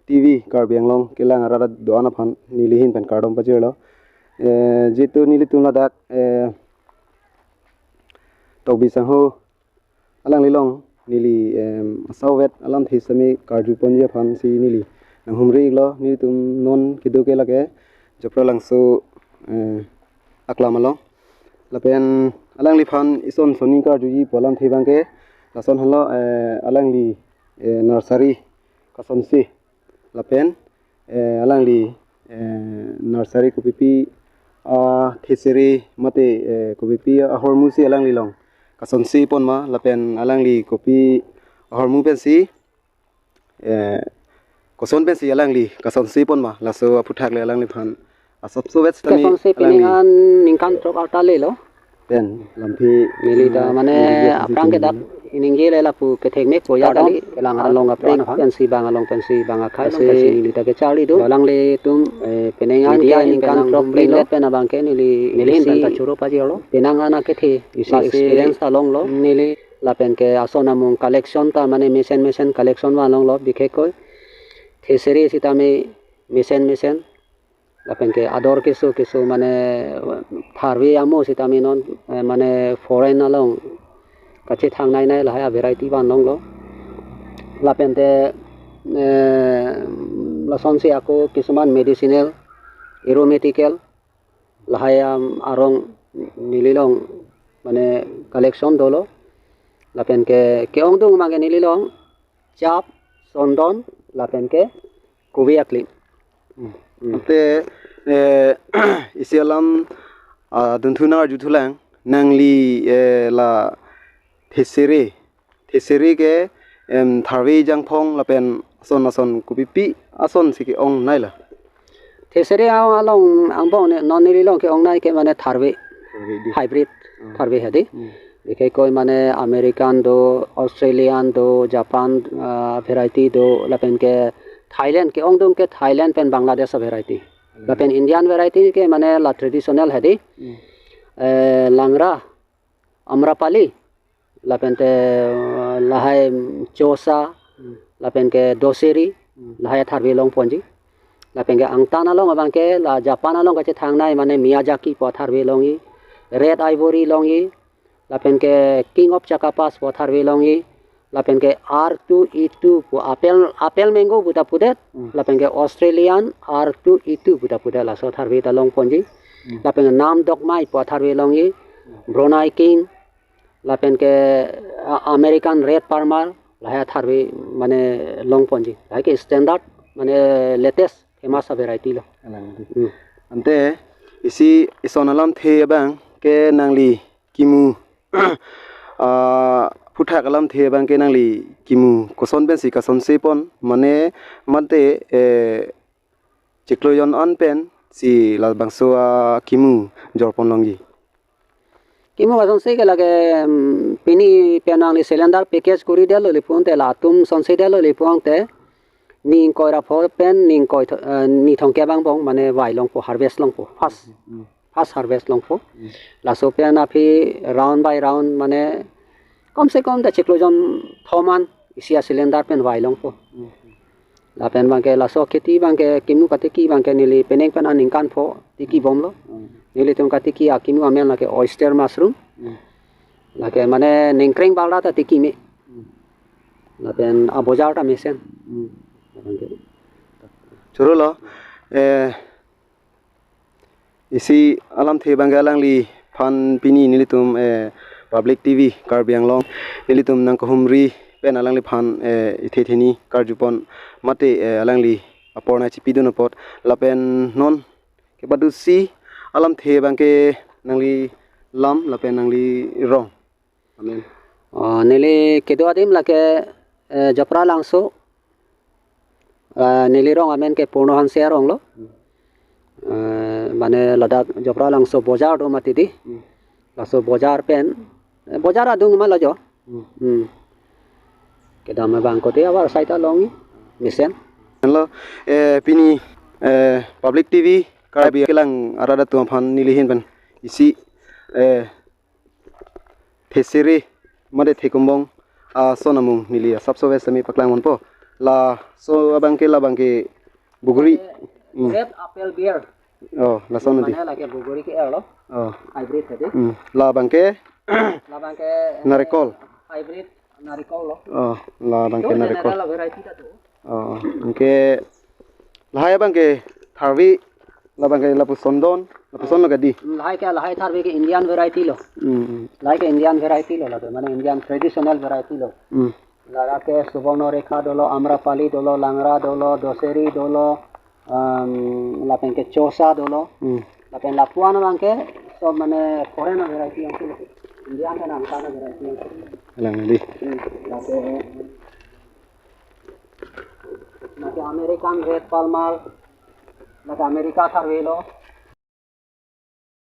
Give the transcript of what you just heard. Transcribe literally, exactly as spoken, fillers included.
T V Karbi Anglong kelang arat do-an aphan neli ahin pen kardom pajirlo. Eh, jitu nelitum ladak, eh, Tokbi Sangho alanglilong neli, em, asauvet alamthe sitame karju ponji aphansi neli nanghumri-iklo. Nelitum non kedo ke lake Jopralangso, eh, aklam along. Lapen alangliphan ison soni karjuji pu alamthe abangke lason henlo, eh, alangli, eh, nursery kasonsi. Lapen, eh, alangli, eh, nursery kopipi, ah, thesere mate, eh, kopipi ahormu si alanglilong kasonsi ponma, lapen alangli kopi ahormu pensi, eh, koson pensi alangli kasonsi ponma, laso aphuthak le alangliphan asapso vet sitame kasonsi alangli. Pening an ningkan throk arta lelo. Pen lamthe neli ta, eh, mane, neli aphrang ke dak ningje le lapu kethek mek ko ya kardom, kali, kelang arat along aphrang, pensi bang along pensi bang akhai, si pensi neli ta kecharli do. Alanglitum, eh, pening an media ke ningkan throk penang pen abangke neli, neli ahin pen ta choro pajirlo. Pening an akethe, isi experience ta longlo. Neli lapen ke ason amung collection ta mane mesen mesen collection vanlonglo, bikhekkoi thesere sitame mesen mesen. Lapen ke ador keso keso mane tharve amo sitame non, eh, mane foreign along kachethang nainai lahai a variety vanlonglo. Lapen te, eh, lasonsi ako kisuman medicinal, aromatical lahai, um, arong nelilong mane collection dolo. Lapen ke ke-ongdung abangke nelilong chap, sondon, lapen ke kove akling. Hmm. Hmm. Ante, eh, isi alam, ah, dunthu nang arjuthulang, nangli, eh, la thesere, thesere ke, em, tharve jangphong lapen ason ason kopipi asonsi ke-ong nailo. Thesere a-, along angbong ne, non nelilong ke-ongnai ke mane tharve. Tharve di. Hybrid. Hmm. Tharve hadi. Hmm. Bikhekkoi mane American do, Australian do, Japan, ah, variety do, lapen ke Thailand, ke-ongdung ke Thailand pen Bangladesh a variety. Hmm. Lapen Indian variety ke mane la traditional hadi. Hmm. Eh, Langra, Amrapali, lapen te, eh, lahai, mm, Chosa, hmm, lapen ke Doseri, hmm, lahai atharve longponji. Lapen ke angtan along abangke la Japan along kachethang nai mane Miyazaki pu atharve longji, Red Ivory longji, lapen ke King of Chiapas pu atharve longji, lapen ke R two E two pu apple, apple mango pu ta pudet, hmm, lapen ke Australian R two E two pu ta pudet, laso atharve ta longponji. Hmm. Lapen ke Nam Dokmai pu atharve longji, hmm, Brunei King, lapen ke, a, American Red Palmer, lahai atharve mane longponji. Lahai ke standard mane latest famous a variety lo. Alang di. Hmm. Ante isi ison alamthe abangke nangli kimu, ah, aphuthak alamthe abangke nangli kimu koson pensi kasonse pon mane mate, eh, chiklo jon an pensi labangso akimu jorpon longji. Kimu kasonse ke lake, mm, pini pen nangli cylinder package kori detlo le pu ante, latum sonse detlo le pu ante, ni ingkoi ra pho pen ni ingkoi tho-, eh, ni thomkep angbong mane vai longpo, harvest longpo, first, hmm, first harvest longpo. Hmm. Laso pen aphi round by round mane kom se kom ta chiklo jon thom an isi a cylinder pen vai longpo. Hmm. Lapen abangke laso kheti abangke kimu katiki abangke neli penang pen aningkan pho tiki bomlo. Hmm. Nelitum katiki akimu amen lake oyster mushroom. Hmm. Lake mane ningkreng balra ta tiki me. Hmm. Lapen abojar ta mesen. Hmm. Abangke. Choro lo, eh, isi alamthe abangke alangliphan pini nelitum, eh, Public T V Karbi Anglong nelitum nangkehumri pen alangliphan, eh, ithe theni karjupon mate, eh, alangli apor nangchipidun apot lapen non kepadusi alamthe abangke nangli lam lapen nangli rong. Amen. Oh, neli kedo adim lake, eh, Jopralangso. Ah, neli rong amen ke Purno Hanse arong lo. Hmm. Eh, mane ladak Jopralangso bojar do mati di. Hmm. Laso bojar pen, eh, bojar adung ma lajo. Hmm. Hmm. Kedam abang kote abar saita longji mesen. Lo, eh, pini, eh, Public T V Karbi kelang arat atum aphan neli ahin pen isi, eh, thesere mate thekumbong ason amung neli asapso vet sitame paklang ponpo. Laso abang ke, labang ke buguri. Hmm. Red apple beer. Oh, lason di. Mane lake buguri ke-er lo. Oh. Hybrid tadi. Hmm. Labang ke Labang ke Narikol. Hybrid narikol lo. Oh, labang ke Itu narikol. General variety ta tu. Oh, anke lahai abang ke tharve, labang ke lapuson don, lapuson lo kadi. Hmm, lahai ke, lahai tharve ke Indian variety lo. Hmm. Lahai ke Indian variety lo, lake mane Indian traditional variety lo. Hmm. Lake Suborno Rekha dolo, Amrapali dolo, Langra dolo, Doseri dolo, um, lapen ke Chosa dolo. Hmm. Lapen lapu-an abang ke sob mane foreign variety yang sih. Indian kan angka variety yang sih. Alang di. Hmm, lake, lake American Red Palmer, lake America tharve lo.